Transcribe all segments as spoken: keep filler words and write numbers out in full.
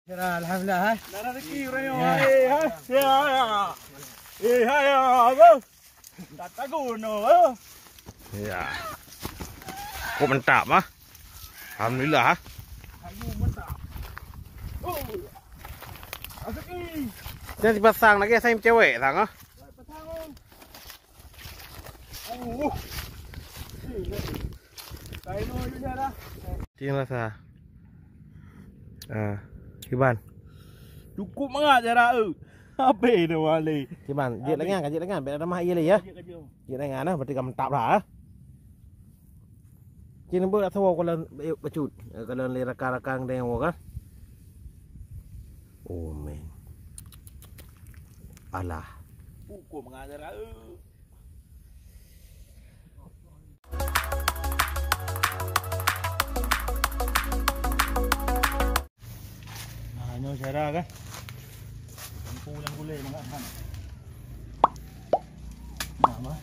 Alhamdulillah, hai. Dah rezeki, Raya. Ya. Eh, hai. Ya, ya. Eh, hai, ya. Apa? Tak tahu, no. Ya. Kok mantap, ah. Alhamdulillah, ah. Kayu mantap. Oh. Rezeki. Jangan dipasang lagi, saya cewek, sang, ah. Pasang. Ting rasa. Ah, kiban. Cukup mangat jarak eu. Habis dah wali. Kiban, jeuet lengan, ka jeuet lengan, biar ada mah iya lé ya. Jeuet lengan nah, berarti ka mantap dah. Cina buat tak tahu kalau bacut, kalau lé rakan-rakan dia yang kan. Oh man. Alah. Cukup mangat jarak eu. Nah, nyoe cara kan. Lampu nyang gulai mangat kan. Nah, mah.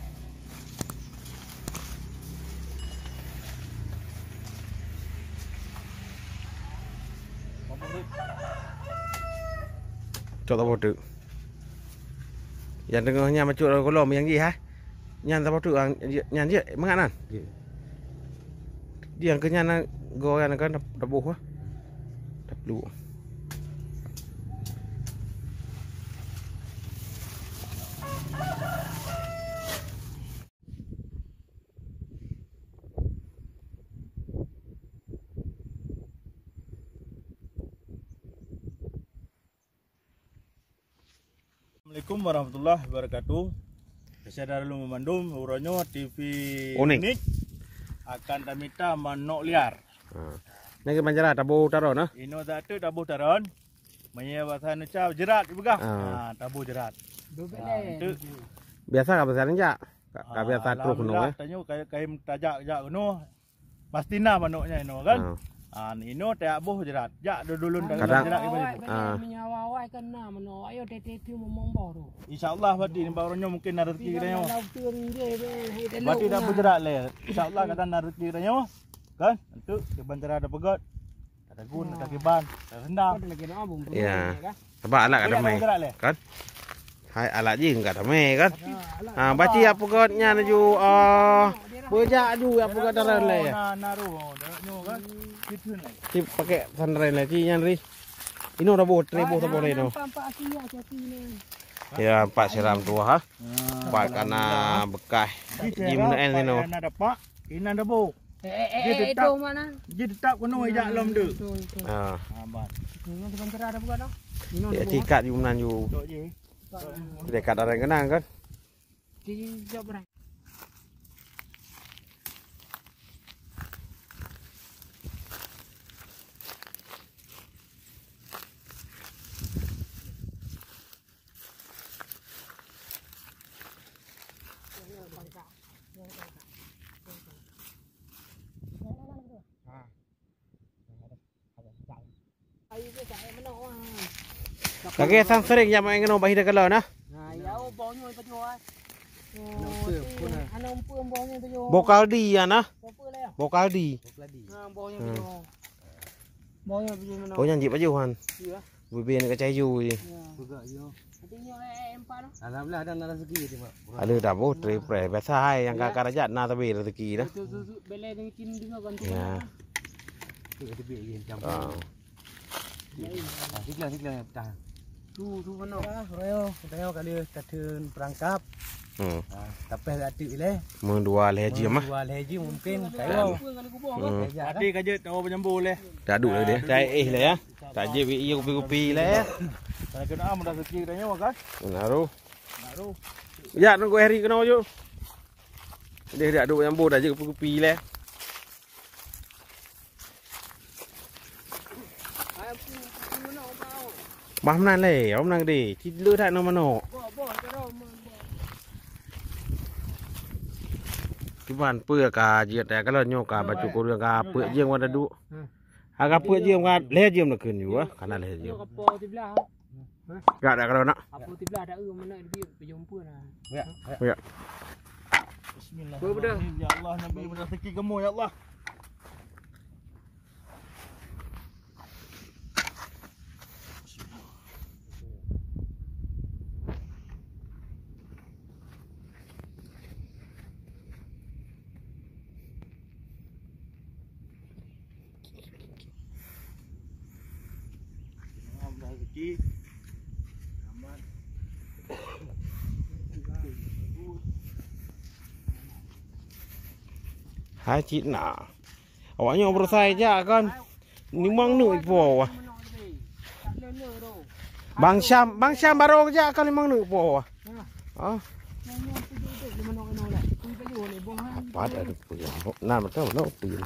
Cok tak bodoh. Yang tengah nyan macam dalam kolom yang jih, ha? Nyan siapa tu? Ah, nyan je, mangat nan? Jih. Dia ke nyan, go nyan kan, dah, dah boh, ah. Dah peluk. Assalamualaikum warahmatullahi wabarakatuh. Syedara lôn meumandum, uroe nyoe T V Unik. Unik akan tamita manok liar. Ha. Nyoe keuban cara taboh taron, nah. Inoe sateuk taboh taron. Meunyoe bahasa Indonesia jerat dipeugah. Ha. Ha, taboh jerat. Ha, enteuk. Biasa ka bahasa Indonesia. Ka, ka biasa trok keunoe, eh. Alhamdulillah, tanyoe ka, ka tajak-jak keunoe. Pasti na manok nyan inoe kan? Ha. Ah, inoe tajak boh jerat. Jak dulu-dulu dalam jerat. Kadang, ah. Insya Allah pasti nibak uroe nyoe mungkin na rezeki kita nyoe. Berarti dah boh jerat lé. Insya Allah kadang na rezeki kita nyoe. Kan? Enteuk keuban cara dah peugöt. Ada gun, ada kiban, ada rendam. Ya. Sabab alat ka damé, kan? Hai, alat jih ka damé, kan? Ha, baci apa kot nyan laju, ah, beujak laju apa kot daran lé. Ci pakai sandrai lé, ci nyan ri. Inoe dah boh, tré boh saboh lé inoe. Ya, empat siram tuah, ha. Empat kana bekas. Ji meunan inoe. Inan dah boh. Eh, eh, eh, eh, itu mana? Jih tetap keunoe ijak lom tu. Itu, itu. Ha. Ha, ban. Ini tu bendera dah buka dah. Ini ya, dah buka. Tikat ju meunan ju. Tok je. Dekat orang kenal kan? Di jawab orang. Lagèe sang sering jak main keunoe bah ida kala nah. Nah, ya, oh, boh nyoe pajoh, ah. Oh, aneuk peuem boh nyoe pajoh. Boh kaldi ya nah. Boh peuem lah ya? Boh kaldi. Ha, boh nyoe pajoh. Boh nyoe pajoh meunoe. Boh nyan jeuet pajoh han. Iya. Bubé nak kacai ju je. Ya. Peugah yo. Tapi nyoe, eh, eh, empat tu. Alhamdulillah ada rezeki dia, Mak. Ada dah boh, tripre. Biasa hai yang kakak rajat na tapi rezeki dah. Itu, itu, itu, belai dengan cin juga kan tu. Ya. Tu ada duit lagi macam. Ah. Ah, sikla, sikla yang petang. Tu, tu mana? Ah, royo, kita nyawa kali tateun perangkap. Hmm. Ah, tapi tak tu ileh. Mendua leh je mah. Mendua leh je mungkin. Kayo. Hmm. Hati kaje tahu penyambung leh. Tak duduk leh. Cai eh leh ya. Tak je wi kupi-kupi leh ya. Kalau kena am dah rezeki dah nyawa kan? Naruh. Naruh. Ya nunggu hari kena je. Dia dah duduk penyambung dah je kupi-kupi leh. Bah meunan lé, oh meunan gede. Cit le that nang manok. Cuman peue ka jeuet ya kalau nyoe ka bacut kureueng ka peuet jeuem ka duek. Ka peuet jeuem ka lhèe jeuem na kheun ju ah, kana lhèe jeuem. Gak dak kalau nak. Apa tiblah dak eu mana dia berjumpa nah. Ya. Ya. Bismillahirrahmanirrahim. Ya Allah, Nabi berezeki kamu ya Allah. Hai cit na. Awak nyoe beurasai jak kan. Limong neuk ipo wah. Bang Syam, Bang Syam barô jak kan limong neuk ipo wah. Ah. Apa ada tu? Nah, betul, betul.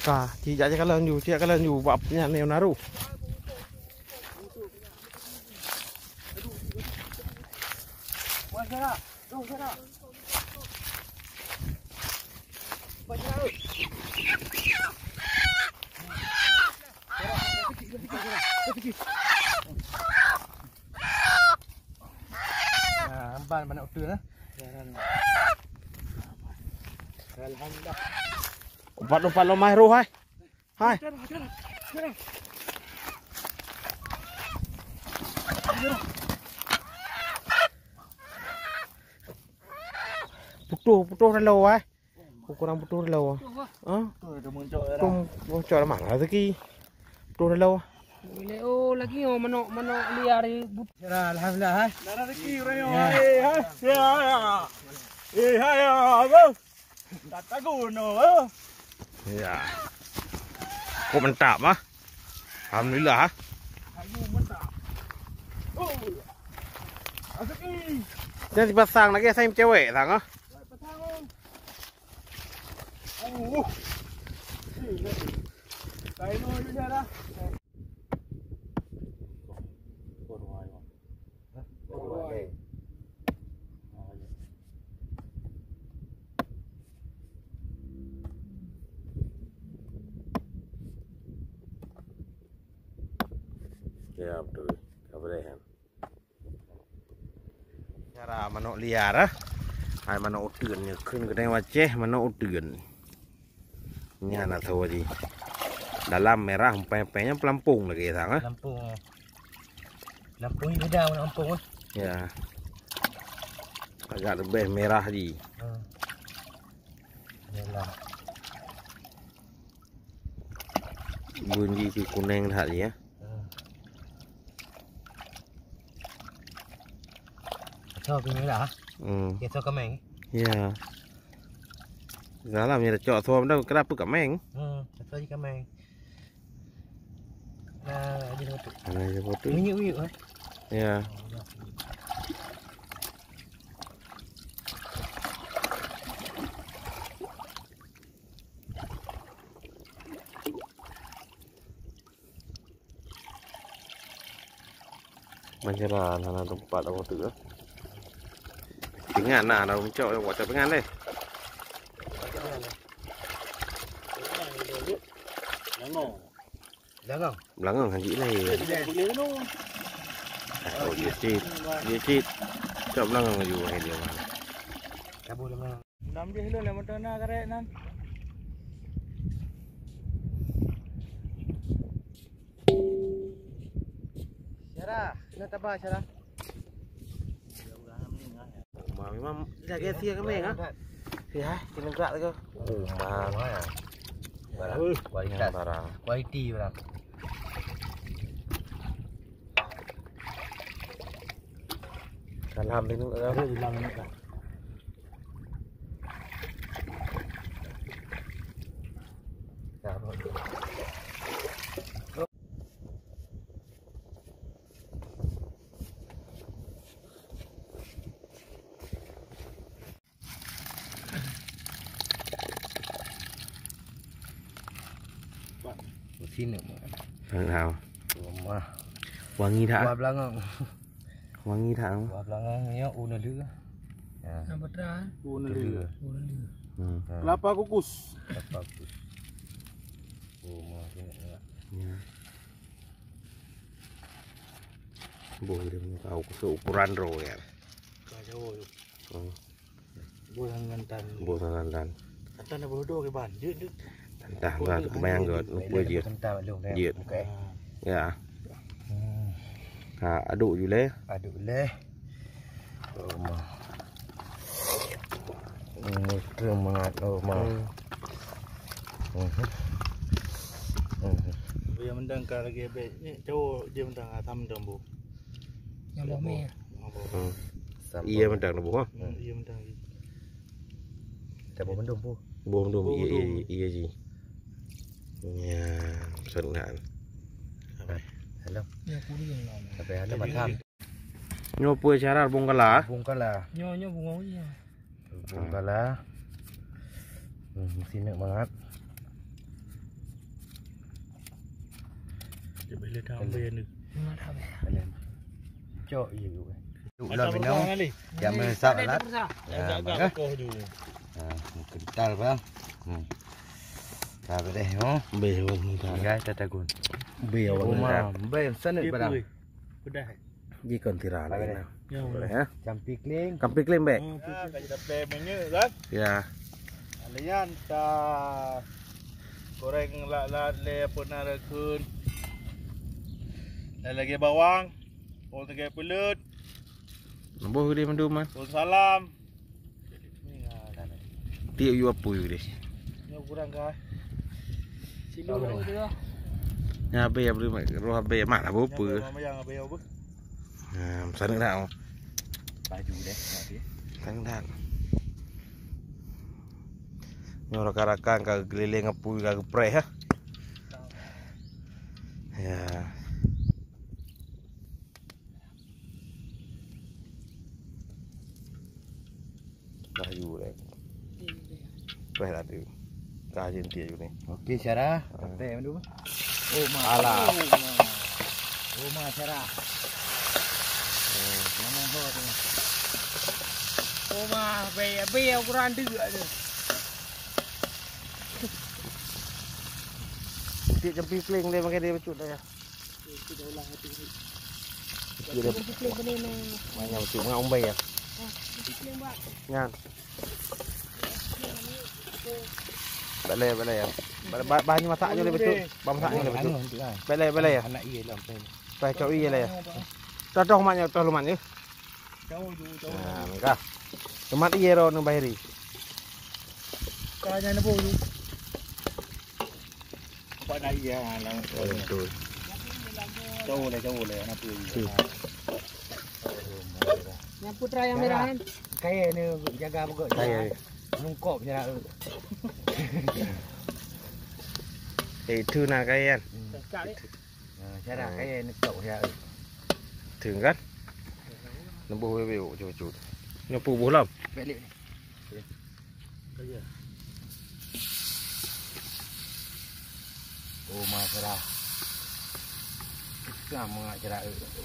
Ka, ci jak kalon ju, ci jak kalon ju, bak nyan ni naru. Nah, ban banyak betul lah. Alhamdulillah. Umpat-umpat lomai roh hai. Hai. Putuh, putuh dah lo hai. Ukurang putuh dah lo. Ha? Putuh dah muncul dah. Putuh muncul dah mana rezeki. Putuh dah lo. Boleh oh lagi oh manok manok liar di but. Alhamdulillah hai. Dah rezeki orang yo. Eh hai. Ya ya. Eh hai ya. Bos. Tak tahu no. Ya. Kok mantap ah. Alhamdulillah ah. Ayu mantap. Oh. Rezeki. Jangan dipasang lagi saya cewek sang ah. Pasang. Ya betul. Kabareh kan. Cara manok liar ah. Hai manok uteuen nyoe kheun keunoe Aceh manok uteuen. Nyan na sawo jih. Dalam merah empai-empai nyan pelampung lagi sang ah. Pelampung. Pelampung ni beda warna pelampung ah. Ya. Agak lebih merah ji. Hmm. Merah. Bun ji kuneng that ji ya. Cho pih meulah. Hmm. Cho kameng. Ya. Salah mira cok thom dah kenapa kameng? Hmm, cho ji kameng. Nah, aja foto. Nah, aja foto. Minyak-minyak eh. Ya. Majalah hana tempat apa tu lah. Pingan nah, dah mencok dah buat pingan deh. Langau. Langau. Belangong haji ni. Oh, dia cit. Dia cit. Cok belangong laju hai dia. Kabuh langau. Nam deh lôn lam motor na karet nan. Syara, kena taba Syara. Uma memang jaga sia kami ha. Ya, kena gerak lagi. Uma. Barang. Kualitas. Barang. Kualiti barang. Salam dulu. Sini. Hang hau. Rumah. Wangi tak? Buah belangong. Wangi that. Buah belangong ni u neuleu. Ya. Yang betul. U neuleu. U neuleu. Hmm. Ha. Kelapa kukus. Kelapa kukus. Oh, mau tengok. Ya. Boh dia punya tahu kusuk ukuran roh ya. Kacau. Oh. Boh ngon tan. Boh ngon tan. Tan dah berdoa ke ban. Dia dia. Entah lah kebayang ke lupa je. Dia. Ya. Hmm. Ha, aduk je leh. Aduk leh. Oma. Mutrem mangat, Oma. Hmm. Mhm. Mhm. Dia mendang ka lagi baik. Ni cowok dia mendang, ah, tam dong bu. Yang boh mi. Yang boh. Hmm. Iya mendang na boh, ha? Hmm, iya mendang. Dah boh mendung bu. Boh mendung, iya, iya, iya ji. Ya, senang. Hello. Ya, kuning lah. Sampai hello, Jadi, matam. Nyoe peue cara bungkala? Bungkala. Nyoe, nyoe bungong iya. Bungkala. Hmm, sineuk mangat. Dia boleh dah ambil ni. Boleh. Cok iya juga. Cok lah minum. Jangan meresap lah. Ya, agak koh dulu. Ha, kental bang. Hmm. Dah beres, oh. Beh, bang. Tinggal tatagun. Beh, bang. Oma, beh, sanet barang. Pedas. Ji kon tira lagi nah. Ya, boleh, ya. Campi kling. Campi kling, bek. Hmm, ya, kaji dapet minyak kan? Ya. Alian ta goreng lat-lat le apa nak rekun. Dan lagi bawang, pun tiga pulut. Nambah gede mandum, man. Pun salam. Tiek yue apui deh. Nyoe kurang kah? Silu dah tu lah. Nya abe ya beri roh abe mak lah apa. Yang abe yang abe apa? Nah, sana dah. Baju deh, mak dia. Tang dah. Nyoe rakan-rakan ka keliling apui ka gepreh ha. Ya. Dah yu deh. Preh dah tu. Ka jin tie yu ni. Okey, Sarah. Sampai mana tu? Oh, ma. Alah. Oh, ma. Oh, ma, Sarah. Mana ho tu? Oh, ma, be, be ukuran dua tu. Tiek jampi kling dia makai dia bacut dah ya. Dia dah banyak untuk mengambai ya. Nyan. Balai, balai ya. Ba-, ba-, bahan masak je lebih tu. Bahan masak je lebih tu. Balai, balai ya. Anak iya lah. Pai cok iya lah ya. Toh, toh, mak, toh, luman ya. Jauh tu, jauh. Nah, enggak. Temat iya ro nang bahiri. Kanya nebo tu. Nampak dah iya, lah. Oh, betul. Jauh lah, jauh lah, kenapa ni? Tu. Yang putra yang merah kan? Kaya ni jaga pokok. Kaya. Lungkop je lah. Eh, itu nak kaya kan? Hmm. Cakap, eh. Ha, cara kaya ni tok ya. Teng kan? Nembuh bebek cucu. Nyoe peubuh lam. Balik ni. Oh, ma cara. Sama cara.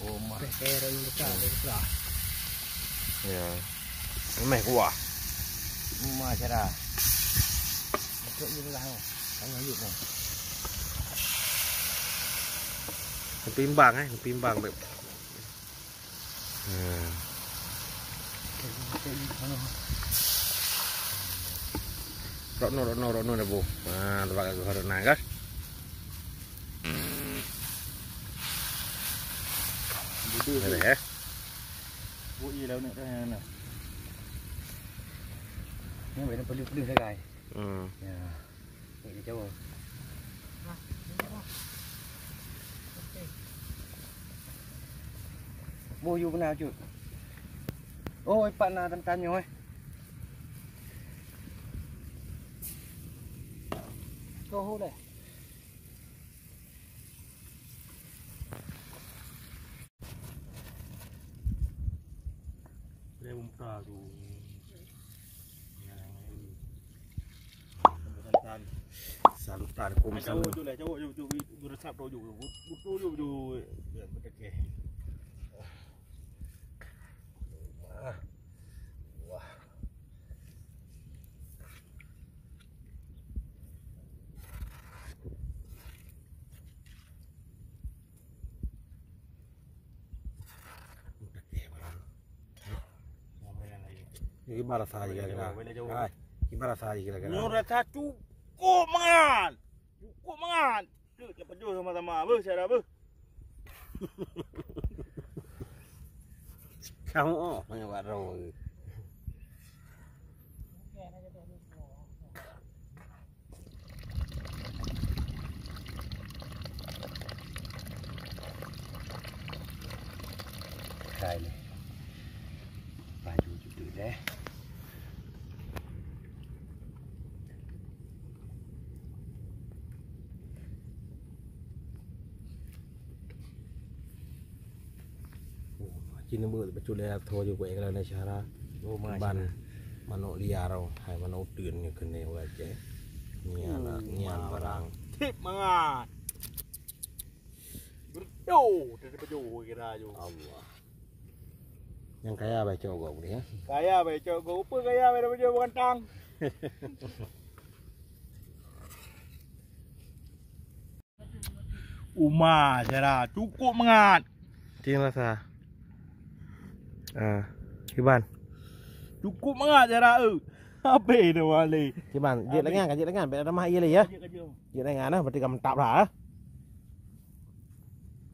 Oh, ma. Pehe orang besar, besar. Ya. Meh kuah. Ma cara. Masuk ni lah. Tengah yuk ni. Keupimbang, eh, keupimbang, beb. Hmm. Rokno, rokno, rokno dah bu. Ha, tempat kat rokno kan. Boleh, eh. Bu, iya lah nak dah, nak. Ni boleh pelih-pelih sagai. Hmm. Ya. Ni dia jauh. Boh yu beuna cut. Oh, ipat na tan-tan nyoe, eh. Koh hu deh. Dia umpa tu. Salutan. Salutan, kum salut. Jauh, jauh, jauh, jauh, jauh, jauh, resap tu, jauh, jauh, jauh, jauh, jauh. Ya, betul ke? Wah. Wah. Ibarat saja kira-kira. Hai, ibarat saja kira-kira. Nyoe rasa cukup mangat. Cukup mangat. Leuk, leuk pajoh sama-sama, beuh, cara beuh. Kamu oh, yang baru. Khai lé. Baju judul deh. Cit neubeuet bacut lé atho jih kuék keulan syara. Oh, ban manok liar, oh, hai manok uteuen nyoe keuneuk ureueng Aceh. Nyan, nyan barang. Tip mangat. Berdo, tadi bejo kira ju. Allah. Nyang kaya bae cok gok boleh ya. Kaya bae cok gok, apa kaya bae bejo bukan tang. Uma cara cukup mangat. Ting rasa. Ah, kiban. Cukup mangat cara eu. Habis dah wali. Kiban, jek lengan, jek lengan, bek ada mah iya lé ya. Jek lengan nah, berarti kamu tak lah.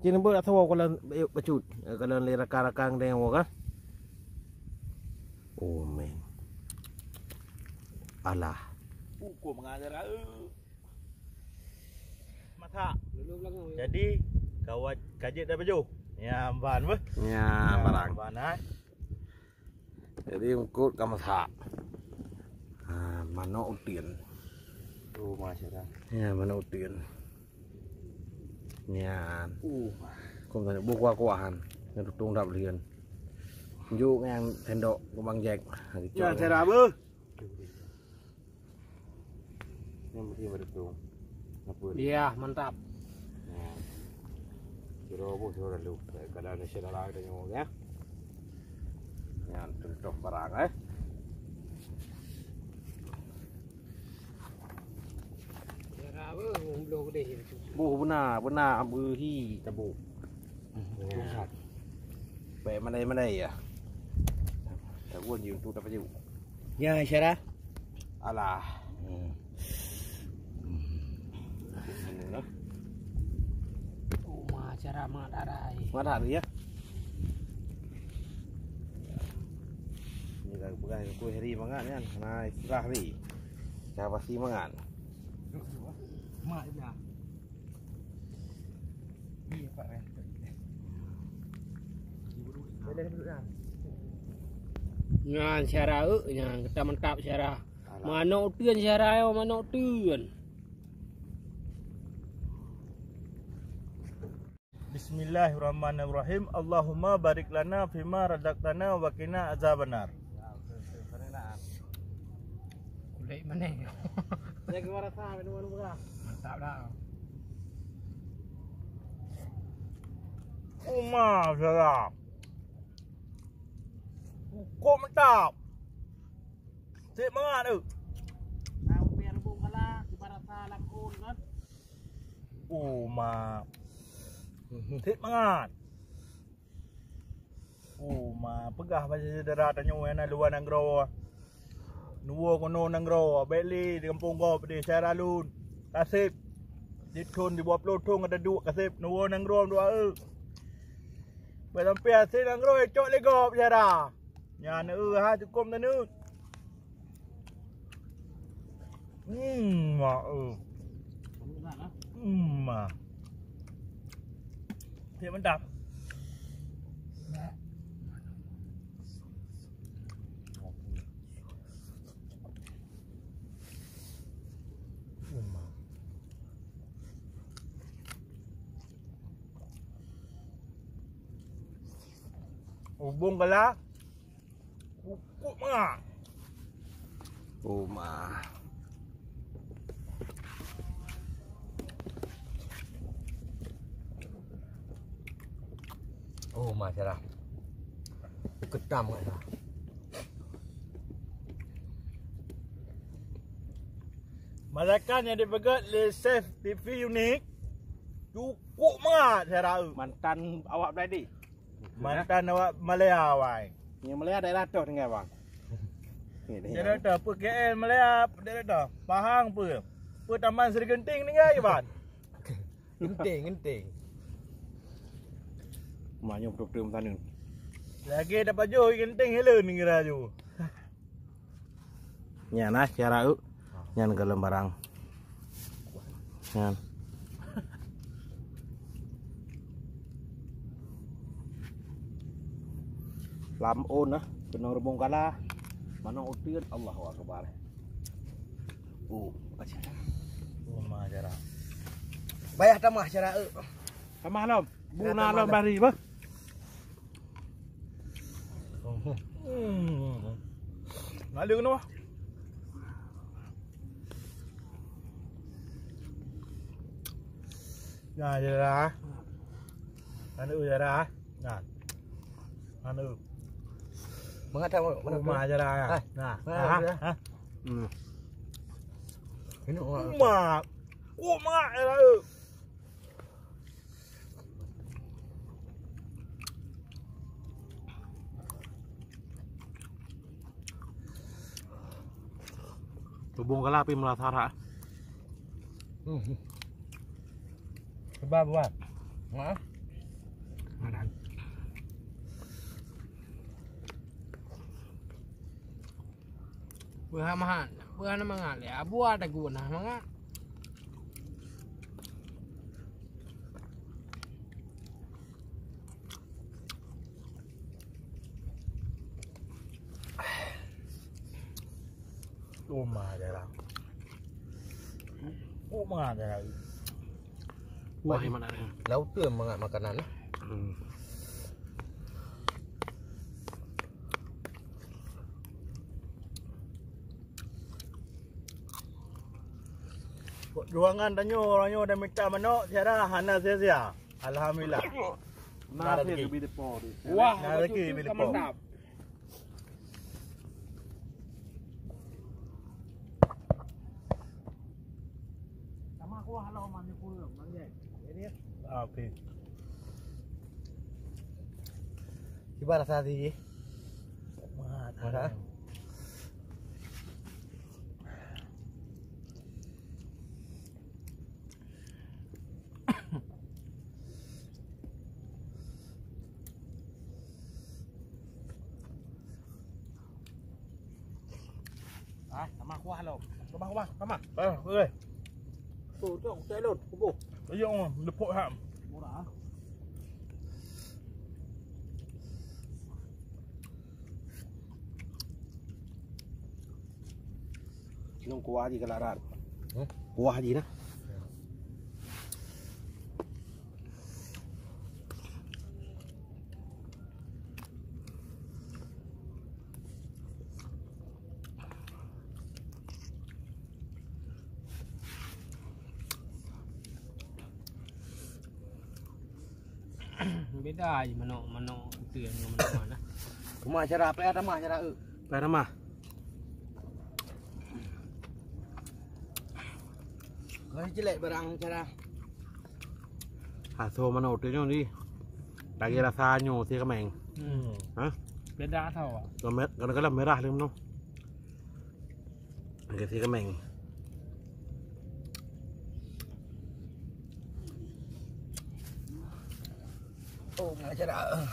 Cina buat tak tahu kalau bacut, kalau le rakan-rakan dengan orang. Oh man. Alah. Cukup mangat cara eu. Masak. Jadi, kawat kajik dah baju. Ya, ban beuh. Ya, barang. Ban, eh. Jadi, eungkôt ka masak. Ha, manok uteuen. Oh, masyaallah. Ya, manok uteuen. Nyan. Uh. Kong tadi buah kuah-kuahan. Nyan tutong dap lian. Juk nyang sendok ke Bang Jack. Ha, gitu. Ya, cara beuh. Yang penting beruntung. Apa ni? Iya, mantap. Nah. Kira apa sudah lu? Kadang ada syedara kita nyawa ya. Yang tentoh barang eh. Syedara apa? Belum gede. Boh benar, benar beuhi tabuk. Baik mandai-mandai ya. Tabuk je untuk dapat jauh. Ya, syedara. Alah. Hmm. Uma cara mak darai. Mak darai ya. Ni dah pegang kuih hari mangat kan. Nah, istilah ni. Cara pasti mangat. Mak dia. Nyan syedara eu, nyan kita mantap syedara. Manok uteuen syedara yo, manok uteuen. Bismillahirrahmanirrahim. Allahumma barik lana fima razaqtana wa qina azabannar. Kulek manéh. Jaga marasa minum anu beurah. Mantap dah. Uma, syedara. Kok mantap. Cit mangat tu. Nah, biar bung kala, di marasa lakon kan. Uma. Cit mangat. Oh, ma peugah bak syedara tanyoe nyang na luwa nanggroe. Nuwoe keunoe nanggroe, bèk lé di gampông gob di syedara lôn. Kaseb. Di thôn di dua ploh thôn ka taduek kaseb, nuwoe nanggroe meudoa eu. Bèk sampoe hasé nanggroe cok lé gob syedara. Nyan eu ha cukôm taneuk. Hmm, mak, eh. Hmm, mak. Cek mantap. Hubung kala. Pupuk mangat. Oh, ma. Oh, ma, syedara. Keutam kat syedara. Masakan nyang dipeugöt lé Chef T V Unique cukup mangat, syedara. Mantan awak Bladi. Mantan awak Malaya, wai. Nyang Malaya daerah toh tinggai, Bang? Daerah toh, peue K L Malaya, daerah toh. Pahang peue? Peue Taman Sri Genting tinggai, Iban? Genting, Genting. Mak nyoe beutôi-beutôi meusaneun. Lagèe tapajoh genteng heleu ninggai ju. Nyan nah cara eu. Nyan golom barang. Nyan. Lam ôn nah, keunong reubông kala. Manok uteuen, Allahu Akbar. Oh, baca. Oh, ma cara. Payah tamah cara eu. Tamah lom. Buna lom bari bah. Lalu kena bah. Nah, cara. Anu cara. Nah. Anu. Mangat tak, mangat tak? Uma cara. Nah. Mangat tak? Hmm. Ini uma. Uma. Uma cara. Tubông kala pih meurasa that. Hmm. Coba buat. Nah. Peue mangat, peue hana mangat lé? Abu ada guna mangat. Uma dalam. Uma dalam. Wah, yang mana ni? Laut tu yang mangat makanan lah. Hmm. Ruangan tanyoe, tanyoe dah mita manok, tiara hana sia-sia. Alhamdulillah. Na rezeki. Wah, na rezeki bila po. Sama kuah lo mani kurang, manggil. Jadi, ah, okey. Kiban rasa hati jih? Mat. Mat, ha? Ah, tamah kuah lom. Tamah kuah, tamah. Ah, boleh. Tu, tu, saya lon, kubu. Ayo, lepok ham. Murah. Nung kuah ji kalaran. Hmm? Kuah ji nah. Beda je manok, manok itu yang dengan manok mana. Cuma cara apa ya, tamah cara, eh. Apa nama? Kau jelek barang cara. Asoe manok tu nyoe ni. Lagi rasa nyoe si kemeng. Hmm. Ha? Beda asoe. Kalau me-, kadang-kadang merah lem tu. Lagi si kemeng. Oh, ngajar ah.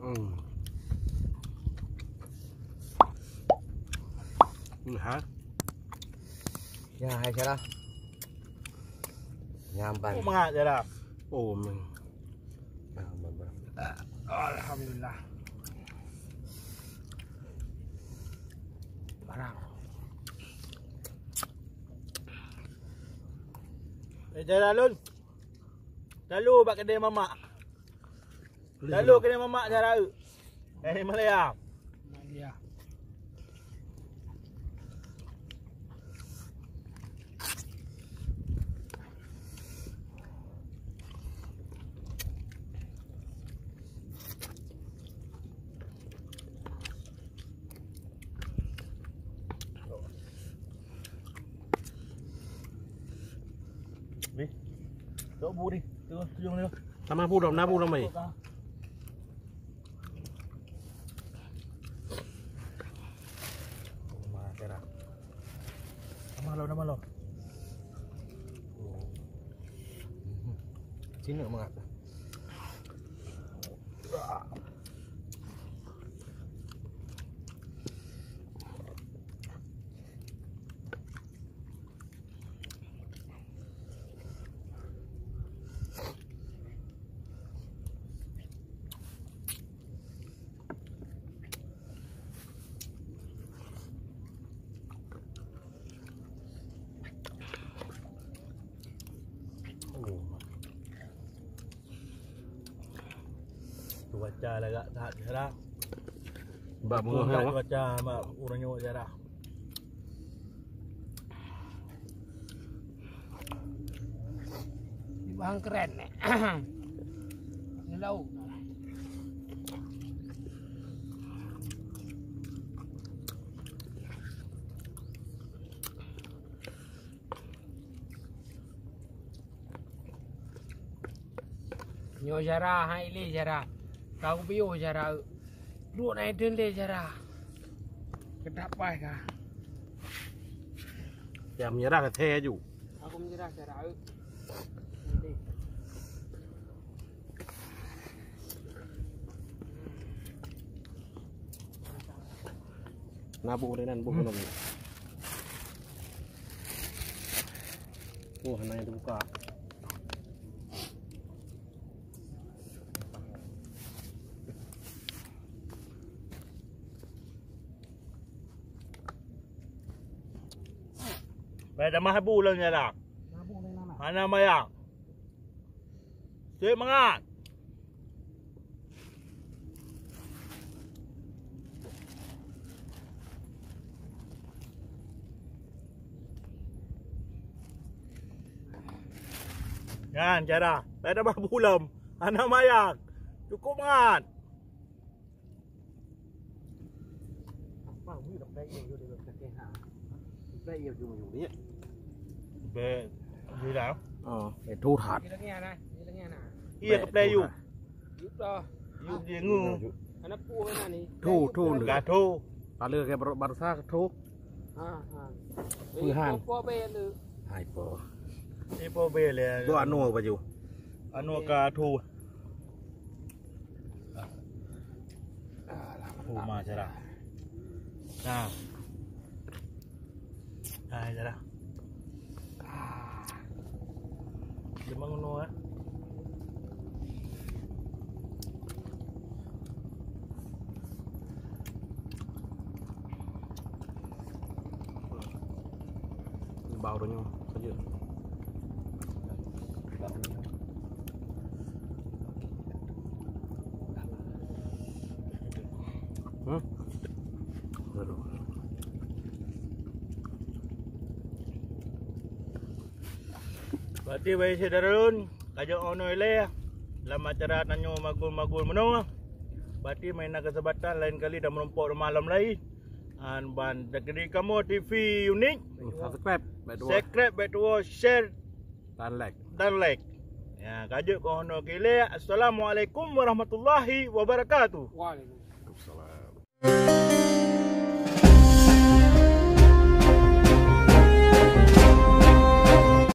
Hmm. Ni ha. Ya, hai cara. Nyampan. Oh, mangat cara. Oh, meng. Alhamdulillah. Barang. Eh, jalan lôn. Lalu bak kedai mamak. Lalu kedai mamak cara. Eh, Malaya. Malaya. Ni. Tok bu ni. Tu, tu jong ni. Tamah bu lom, na bu lom, ai. Tamah lom, tamah lom. Sini mangat. Oh. Cuaca lagak that, Syara. Bak beungoh, ya, cuaca bak uroe nyoe, Syara. Bang keren ni. Ni lauk. Nyoe Syara, hai lé Syara. Kau piôh Syara. Duek na idun lé Syara. Keudap pai ka. Ya menyerah ke saya ju. Aku menyerah Syara. Na bu lé nan bu. Hmm. Oh, hana yang terbuka. Baik, dah mah bu lom nyan dah. Hana mayang. Seumangat. Nyan cara. Dah tabah bu lom. Hana mayang. Cukup mangat. Bèk, jih dah. Oh, eh, thu that. Iya, bèk, keplay thu yuk. That. Yuk dah. Yuk dia ngu. Thu, thu. Gah thu. Pala ke baru, baru sah thu. Ha, ha. Peuhan. Hai po. Hai po. Hai po bèk le. Tu anu baju. Anu ka thu. Oh, ma cara. Nah. Nah, cara. Ah. Dia bangun, eh. Bau roh nyoe saja. Hmm? Aduh. Berarti bagi syedara lôn, ka jeuet 'oh noe ilèe, lam acara tanyoe magul-magul meunoe. Berarti meunan keuseumpatan laén kali tameurumpok rumoh lom laén. An ban dikeue kamoe T V Unik. Hmm, subscribe, bèk tuwoe. Subscribe, bèk tuwoe, share dan like. Dan like. Ya, ka jeuet 'oh noe ilèe. Assalamualaikum warahmatullahi wabarakatuh. Waalaikumsalam.